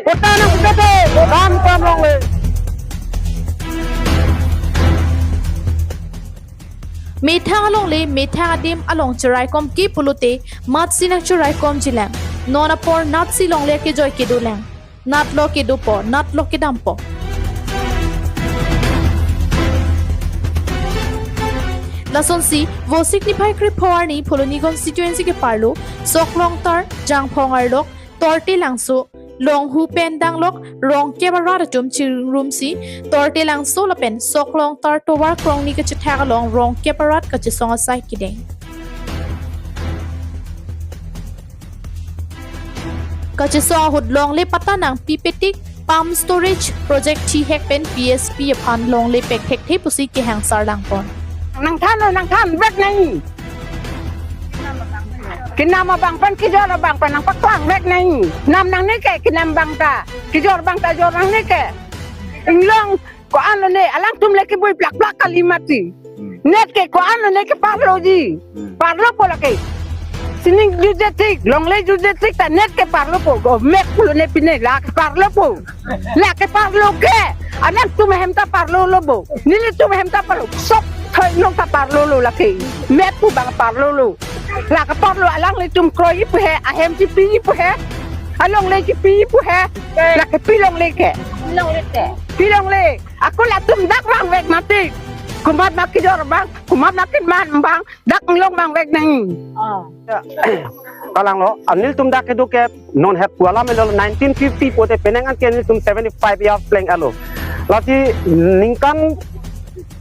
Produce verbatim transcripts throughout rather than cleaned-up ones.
Patta nangpipete, dam kam longle. Methang alongle, methang adim along cheraikom ke pulote, matsi nangcheraikomjilang. Non apor natsi longle kejoi kedolang. Natlo kedopo, natlo kedampo. Lasonsi, Vosik niphai krepho arni Phuloni constituency ke-arlo, Soklongtar, Jangphong arlok, Tortelangso, Longhu pen danglok, Rongkep arat atum chiringrumsi, Tortelangso lapen Soklongtar tovar krongni kachethak along Rongkep arat kachesong asai kedeng. Kachesong ahut longle patta nangpipetik, pump storage project thihek pen P S P aphan longle pekthekthe pusi kehangsar langpon. Nangthan lo, nangthanvek nang. Kenam abang pen, kejor abang pen nangpaklangvek nang. Nam nangne ke kenam abang ta, kejor abang ta jor nangne ke. Inglong ko-an lone, alangtum le kebui plakplak kali mati. Hmm. Net ke ko-an lone keparloji. Hmm. Parlopo lake. Sining jutjetik, longle jutjetik ta net keparlopo. Go mek pulo ne pine la keparlopo. La keparlo ke. Alangtum ahem ta parlolo bo. Nelitum ahem ta parlo. Sok thoi nong ta parlolo lake. Mek pu abang parlolo. La keparlo alanglitum kroiji pu he, ahem chipi pu he. Alongle chipi pu he. La kepi longle ke. Longle ke. Pi longle. Ako latum dak vangvek mati. Komat ma kejor abang, komat ma keman abang, dak inglong vangvek nang. Ah. Kalang lo, anil tum dak kedo ke non het kuala melo nineteen fifty pote penang an ke anil tum seventy-five years pleng alo. Lasi ningkan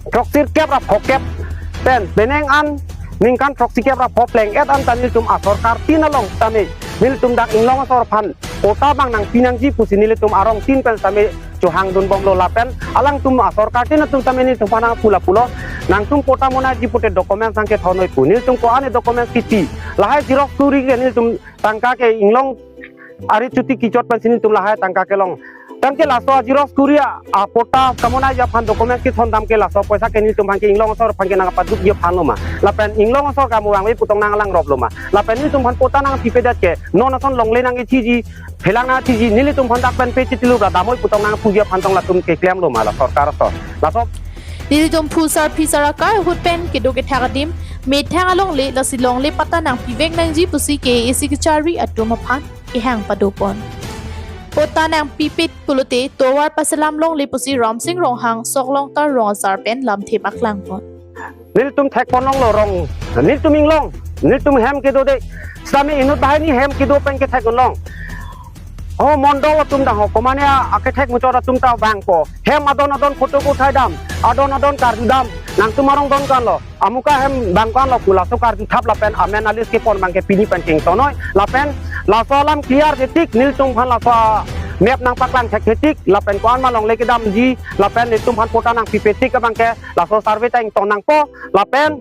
throksi kep ra phokep pen penang an ningkan throksi kep ra pho pleng et an ta nelitum asorkar tin along tame nelitum dak inglong asor aphan patta abang nangpi nangji pusi nelitum arong tin pen tame chohangdun bomlo lapen alangtum asorkar tin atum tame nelitum aphan nangpu lapulo, nangtum patta monaiji pute documents nangkethon noi pu. Nelitum ko-an documents kipi, lahai xerox kuri ke nelitum tangka ke inglong ari chuti kichot pensi nelitum lahai tangka kelong. Tangke laso xerox kuri a, a patta kamonaiji aphan documents kethondam ke laso poisa ke nelitum aphan ke inglong asor aphan ke nangpadukji aphan lo ma? Lapen inglong asor kamu vangve putong nanglang rop lo ma? Lapen nelitum aphan patta nangpipedet ke non ason longle nangkethiji, phelang nangkethiji, nelitum aphan dak pen pechitilu ra damnoi putong nangpuji aphan tong latum keklem lo ma la sorkar asor? Laso Nelitum phusar phisar akai ahut pen kedo kethak adim, methang alongle lasi longle patta nangpivek nangji pusi K A A C kachari atum aphan kehang padopon. Patta nangpipet pulote tovar paselam longle pusi Ramsing Ronghang Soklongtar rong asar pen lamthe paklangpon. Nelitum thekpon longlo rong, nelitum inglong, nelitum hem kedo de. Sitame inut banghini hem kedo pen kethek long. O mondol atum dang ho, komane a, akethek muchot atum ta vangpo. Hem adon adon photo ko thai dam, adon adon karju dam, nangtum arong don kan lo. Amuka hem bang kan lo pu laso karju thap lapen amen alis kepon abang ke pini pen kingtonoi. Lapen laso alam clear jetik nelitum aphan laso map nangpaklang thekthetik lapen ko-an ma longle kedamji lapen nelitum aphan patta nangpipetik abang ke laso survey ta ington nangpo lapen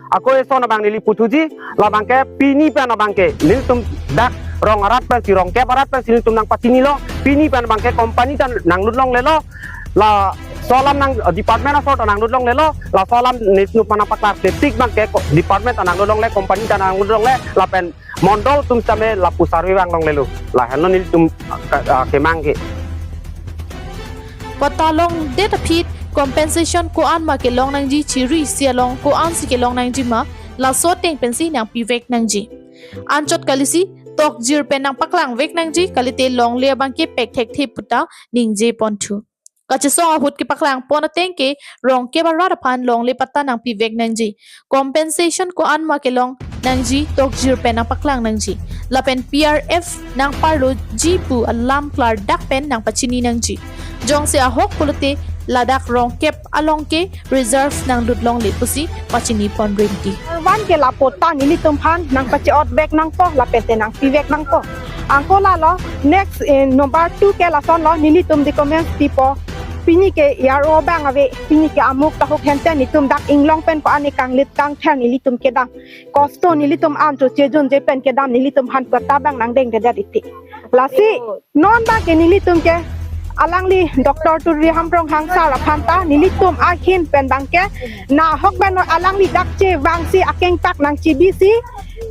ako eson abang neli puthuji, labang ke pini pen abang ke nelitum dak rong arat pensi Rongkep arat pensi nelitum nangpachinilo, pini pen abang ke company ta nanglut longlelo, laso alam nang, eh, department asor ta nanglut longlelo, laso alam nelitum aphan nangpaklar thekthetik abang ke ko-, department ta nanglut longle, company ta nanglut longle, lapen mondol atum sitame lapu survey vang longlelo. Lahenlo nelitum, ah, ka-, ah, kemang ke. Patta longdet aphi compensation ko-an ma kelong nangji, chiri isi along ko-ansi kelong nangji ma, laso ateng pensi nangpivek nangji. Anchot kalisi tokjir pen nangpaklangvek nangji, kalite longle abang ke pekthekthe puta ningjeponthu. Kachesong ahut kepaklangpon ateng ke Rongkep arat aphan longle patta nangpivek nangji. Compensation ko-an ma kelong nangji, tokjir pen nangpaklang nangji. Lapen P R F nangparloji pu alam klardak pen nangpachini nangji. Jongsi ahok pulote ladak Rongkep along ke reserve nanglut longle pusi pachinipon rinti. Van ke la patta nelitum aphan nangpache-otvek nangpo lapen te nangpivek nangpo. Anke lalo next, eh, number two ke lasonlo, nelitum documents pipo. Pini ke E R O abang ave, pini ke amuk tahuk hente nelitum dak inglong pen ko-an kanglit kangther nelitum kedam. Kosto nelitum an chochejunje pen kedam, nelitum aphan patta abang nangdengdedet iti. Lasi non abang ke nelitum ke alangli Doctor Tuliram Ronghang sir aphan ta nelitum ahin pen abangke nahok pen alangli dak chevangsi akengtak nangchibisi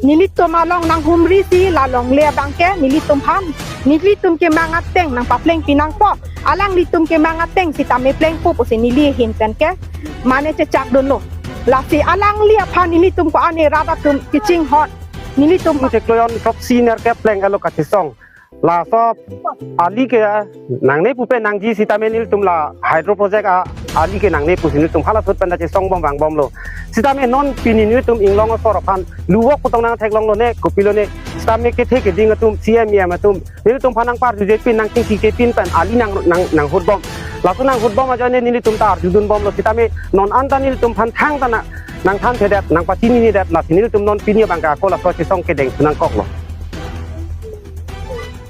nelitum along nanghumrisi la longle abangke nelitum aphan nelitum kemang ateng nangpaplengpi nangpo. Alanglitum kemang ateng sitame plengpo pusi neli ahin pen ke mane chechakdunlo. Lasi alangli aphan nelitum ko-an rat atum kachinghon. Nelitum cheklo-an throksi nerkep pleng alo kachesong. Laso ali ke nangne pupe nangji sitame nelitum la hydro project a ali ke nangne pusi nelitum hala sut pen ta chesong bom vangbomlo. Sitame non pini nelitum inglong asor aphan luwok putong nangtheklonglo ne kopilo ne sitame kethe keding atum C M E M atum nelitum aphan nangparjuje pin nangchingki kepin pen ali nang nang nanghutbom. Laso nanghutbom ajoine nelitum ta arjudunbomlo sitame non anta nelitum aphan thangta nang nangthanthedet nangpachininedet lasi nelitum non pini abangke ako laso chesong kedeng nangkoklo.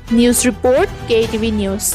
News report, K T V News.